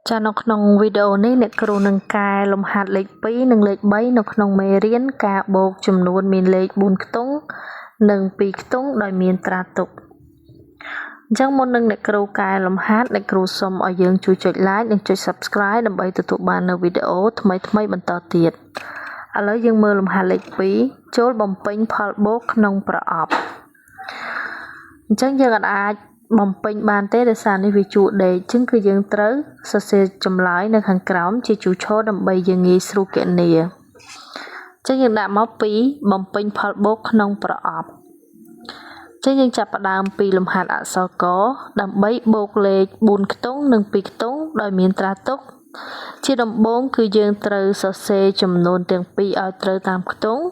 ចានៅក្នុងវីដេអូនេះអ្នកគ្រូនឹងកែលំហាត់លេខ2និងលេខ3នៅក្នុងមេរៀនការបូកចំនួនមានលេខ4ខ្ទង់និង2ខ្ទង់ដោយមានត្រាទុកអញ្ចឹងមុននឹងអ្នកគ្រូកែលំហាត់អ្នកគ្រូសូមឲ្យយើងជួយចុច like និងចុច Subscribe ដើម្បីទទួលបាននូវវីដេអូថ្មីៗបន្តទៀតឥឡូវយើងមើលលំហាត់លេខ2ចូលបំពេញផលបូកក្នុងប្រអប់អញ្ចឹងយើងអាចបំពេញបានទេដោយសារនេះវាជួរដេកអញ្ចឹងគឺយើងត្រូវសរសេរចម្លើយនៅខាងក្រោមជាជួរឈរដើម្បីយើងងាយស្រួលគណនាអញ្ចឹងយើងដាក់មក2បំពេញផលបូកក្នុងប្រអប់អញ្ចឹងយើងចាប់ផ្ដើមពីលំហាត់អក្សរកដើម្បីបូកលេខ4ខ្ទង់និង2ខ្ទង់ដោយមានត្រាទុកជាដំបូងគឺយើងត្រូវសរសេរចំនួនទាំងពីរឲ្យត្រូវតាមខ្ទង់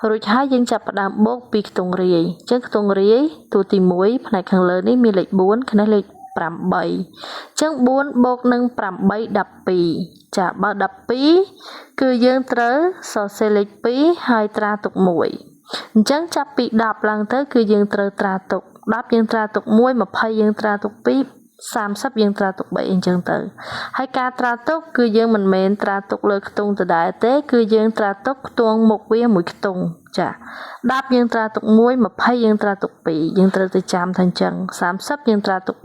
រួចហើយយើងចាប់ផ្ដើមបូកពីខ្ទង់រាយអញ្ចឹងខ្ទង់រាយតួទី1ផ្នែកខាងលើនេះមានលេខ4ខាងនេះលេខ8អញ្ចឹង4បូកនឹង8 12ចាបើ12គឺយើងត្រូវសរសេរលេខ2ហើយត្រាទុក1អញ្ចឹងចាប់ពី10ឡើងទៅគឺយើងត្រូវត្រាទុក10យើងត្រាទុក1 20យើងត្រាទុក2 30យើងត្រាទុក3អញ្ចឹងទៅហើយការត្រាទុកគឺយើងមិនមែនត្រាទុកលើខ្ទង់ដដែលទេគឺយើងត្រាទុកខ្ទង់មុខវាមួយខ្ទង់ចា10យើងត្រាទុក1 20យើងត្រាទុក2យើងត្រូវទៅចាំថាអញ្ចឹង30យើងត្រាទុក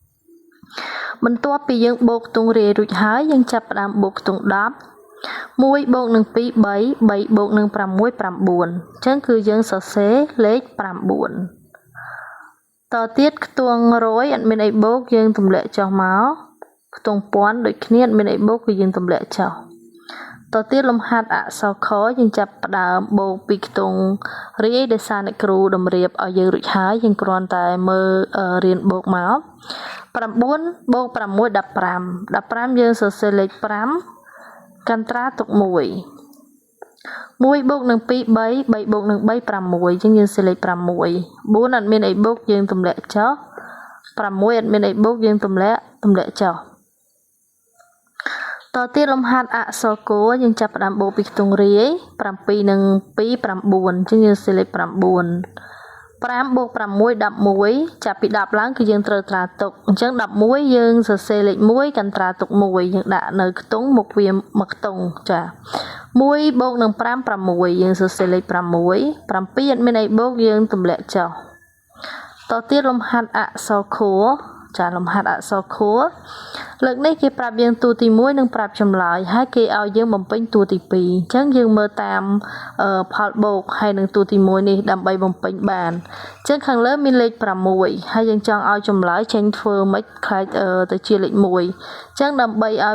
3បន្ទាប់ពីយើងបូកខ្ទង់រាយរួចហើយយើងចាប់ផ្ដើមបូកខ្ទង់10 1បូកនឹង2 3 3បូកនឹង6 9អញ្ចឹងគឺយើងសរសេរលេខ9តទៀតខ្ទង់100អត់មានអីបូកយើងទម្លាក់ចុះមកខ្ទង់ពាន់ដូចគ្នាអត់មានអីបូកគឺយើងទម្លាក់ចុះតទៀតលំហាត់អក្សរខយើងចាប់ផ្ដើមបូកពីខ្ទង់រាយដោយសារអ្នកគ្រូតម្រៀបឲ្យយើងរួចហើយយើងគ្រាន់តែមើលរៀនបូកមក9បូក6 15 15យើងសរសេរលេខ5កន្ត្រាទុក1 1បូកនឹង2 3 3បូកនឹង3 6អញ្ចឹងយើងសេលេខ6 4អត់មានអីបូកយើងទម្លាក់ចុះ6អត់មានអីបូកយើងទម្លាក់ទម្លាក់ចុះតទៀតលំហាត់អក្សរគយើងចាប់ផ្ដើមបូកពីខ្ទង់រាយ7និង2 9អញ្ចឹងយើងសេលេខ9 5បូក6 11ចាប់ពី10ឡើងគឺយើងត្រូវត្រាទុកអញ្ចឹង11យើងសរសេរលេខ1កន្ត្រាទុក1យើងដាក់នៅខ្ទង់មុខវាមួយខ្ទង់ចា1បូកនឹង5 6យើងសរសេរលេខ6 7អត់មានអីបូកយើងទម្លាក់ចុះតទៀតលំហាត់អក្សរខួចាលំហាត់អក្សរខួលើកនេះគេប្រាប់យើងតួទី1និងប្រាប់ចម្លើយហើយគេឲ្យយើងបំពេញតួទី2អញ្ចឹងយើងមើលតាមផលបូកហើយនឹងតួទី1នេះដើម្បីបំពេញបានអញ្ចឹងខាងលើមានលេខ6ហើយយើងចង់ឲ្យចម្លើយចេញធ្វើម៉េចខ្លាចទៅជាលេខ1អញ្ចឹងដើម្បីឲ្យ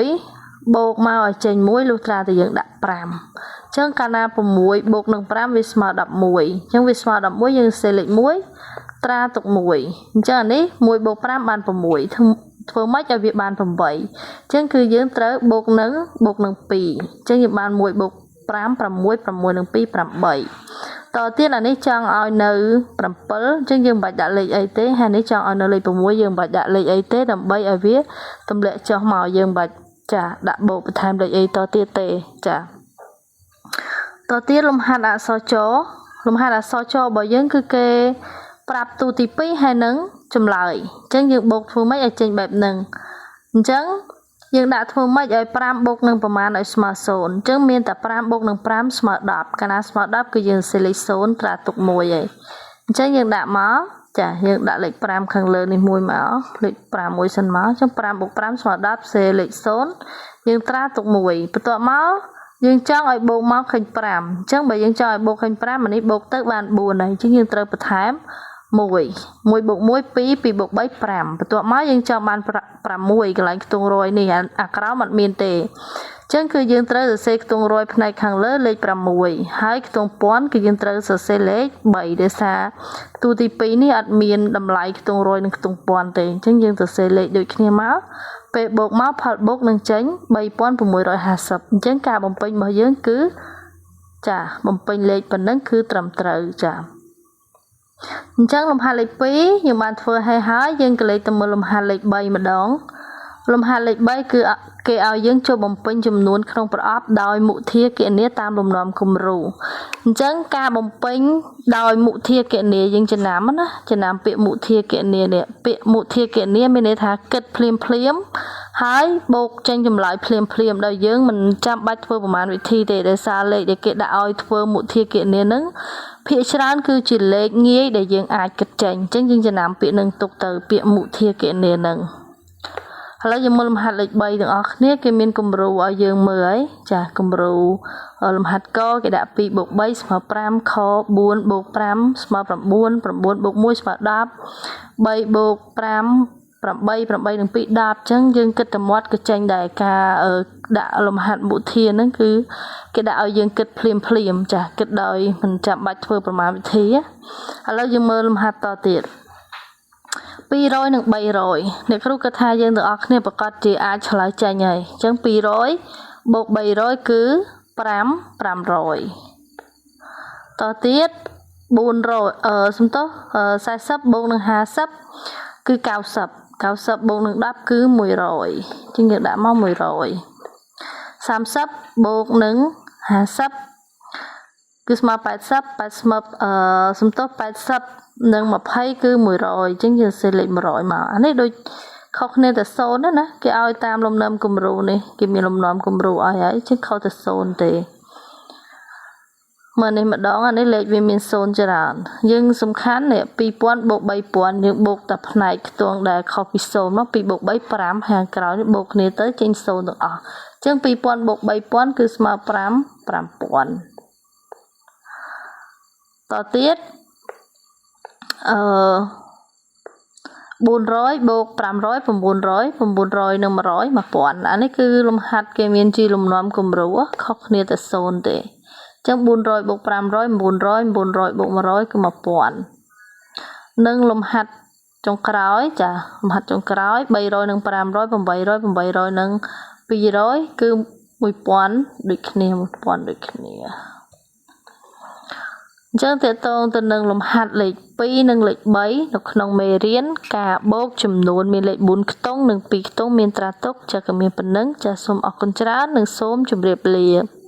6បូកមកឲ្យចេញ1លុះត្រាតែយើងដាក់5អញ្ចឹងកាលណា6បូកនឹង5វាស្មើ11អញ្ចឹងវាស្មើ11យើងសេលេខ1ត្រាទុក1អញ្ចឹងអានេះ1បូក5បាន6ធ្វើម៉េចឲ្យវាបាន8អញ្ចឹងគឺយើងត្រូវបូកនឹងបូកនឹង2អញ្ចឹងយើងបាន1បូក5 6 6នឹង2 8តទៀតអានេះចង់ឲ្យនៅ7អញ្ចឹងយើងមិនបាច់ដាក់លេខអីទេហើយនេះចង់ឲ្យនៅលេខ6យើងមិនបាច់ដាក់លេខអីទេដើម្បីឲ្យវាទម្លាក់ចុះមកយើងមិនបាច់ចាដាក់បូកបន្ថែមលេខអីតទៀតទេចាតទៀតលំហាត់អក្សរចលំហាត់អក្សរចរបស់យើងគឺគេប្រាប់តួទី2ហើយនឹងចម្លើយអញ្ចឹងយើងបូកធ្វើម៉េចឲ្យចេញបែបហ្នឹងអញ្ចឹងយើងដាក់ធ្វើម៉េចឲ្យ5បូកនឹងប្រមាណឲ្យស្មើ0អញ្ចឹងមានតែ5បូកនឹង5ស្មើ10កាលណាស្មើ10គឺយើងសេលេខ0ត្រាទុក1ហើយអញ្ចឹងយើងដាក់មកចាយើងដាក់លេខ5ខាងលើនេះមួយមកលេខ5មួយសិនមកអញ្ចឹង5បូក5ស្មើ10សេលេខ0យើងត្រាទុក1បន្ទាប់មកយើងចង់ឲ្យបូកមកឃើញ5អញ្ចឹងបើយើងចង់ឲ្យបូកឃើញ5អានេះបូកទៅបាន4ហើយអញ្ចឹងយើងត្រូវបន្ថែម1 1បូក1 2 2បូក3 5បន្ទាប់មកយើងចង់បាន6កន្លែងខ្ទង់រយនេះអាក្រោមអត់មានទេអញ្ចឹងគឺយើងត្រូវសរសេរខ្ទង់រយផ្នែកខាងលើលេខ6ហើយខ្ទង់ពាន់គឺយើងត្រូវសរសេរលេខ3ដោយសារតួទី2នេះអត់មានតម្លៃខ្ទង់រយនិងខ្ទង់ពាន់ទេអញ្ចឹងយើងសរសេរលេខដូចគ្នាមកពេលបូកមកផលបូកនឹងចេញ3650អញ្ចឹងការបំពេញរបស់យើងគឺចាបំពេញលេខប៉ុណ្ណឹងគឺត្រឹមត្រូវចាអញ្ចឹងលំហាត់លេខ2យើងបានធ្វើឲ្យហើយយើងក៏លេខទៅមើលលំហាត់លេខ3ម្ដង លំហាត់លេខ3គឺគេឲ្យយើងចូលបំពេញចំនួនក្នុងប្រអប់ដោយមុធាគណនាតាមលំនាំគំរូអញ្ចឹងការបំពេញដោយមុធាគណនាយើងចំណាំណាចំណាំពាក្យមុធាគណនានេះពាក្យមុធាគណនាមានន័យថាគិតភ្លាមភ្លាមហើយបូកចេញចម្លើយភ្លាមភ្លាមដោយយើងមិនចាំបាច់ធ្វើប្រមាណវិធីទេដោយសារលេខដែលគេដាក់ឲ្យធ្វើមុធាគណនានឹងភាគច្រើនគឺជាលេខងាយដែលយើងអាចគិតចេញអញ្ចឹងយើងចំណាំពាក្យនឹងទុកទៅពាក្យមុធាគណនានឹងឥឡូវយើងមើលលំហាត់លេខ3ទាំងអស់គ្នាគេមានគំរូឲ្យយើងមើលហើយចាគំរូលំហាត់កគេដាក់2បូក3ស្មើ5ខ4បូក5ស្មើ9 9បូក1ស្មើ10 3បូក5 8 8និង2 10អញ្ចឹងយើងគិតតែមាត់ក៏ចេញដែរការដាក់លំហាត់មុធាហ្នឹងគឺគេដាក់ឲ្យយើងគិតភ្លាមភ្លាមចាគិតដោយមិនចាំបាច់ធ្វើប្រមាណវិធីឥឡូវយើងមើលលំហាត់តទៀត200និង300អ្នកគ្រូគិតថាយើងទាំងអស់គ្នាប្រកាសជាអាចឆ្លើយចេញហើយអញ្ចឹង200បូក300គឺ5 500តទៀត400អឺសំទោស40បូកនឹង50គឺ90 90បូកនឹង10គឺ100អញ្ចឹងយើងដាក់មក100 30បូកនឹង50គឺស្មើ80 80អឺសំទោស80និង20គឺ100អញ្ចឹងយើងសេលេខ100មកអានេះដូចខុសគ្នាតែ0ណាណាគេឲ្យតាមលំនាំគំរូនេះគេមានលំនាំគំរូឲ្យហើយអញ្ចឹងខុសតែ0ទេមើលនេះម្ដងអានេះលេខវាមាន0ច្រើនយើងសំខាន់នេះ2000បូក3000យើងបូកតែផ្នែកខ្ទង់ដែលខុសពី0មក2បូក3 5ខាងក្រោយនេះបូកគ្នាទៅចេញ0ទាំងអស់អញ្ចឹង2000បូក3000គឺស្មើ5 5000តទៀតអឺ400បូក500 900 900និង100 1000អានេះគឺលំហាត់គេមានជាលំនាំគំរូខុសគ្នាតែ0ទេអញ្ចឹង400បូក500 900 900បូក100គឺ1000និងលំហាត់ចុងក្រោយចាលំហាត់ចុងក្រោយ300និង500 800 800និង200គឺ1000ដូចគ្នា1000ដូចគ្នាអញ្ចឹងតកតងទៅនឹងលំហាត់លេខ2និងលេខ3នៅក្នុងមេរៀនការបូកចំនួនមានលេខ4ខ្ទង់និង2ខ្ទង់មានត្រាទុកចាក៏មានប៉ុណ្ណឹងចាសូមអរគុណច្រើននិងសូមជម្រាបលា។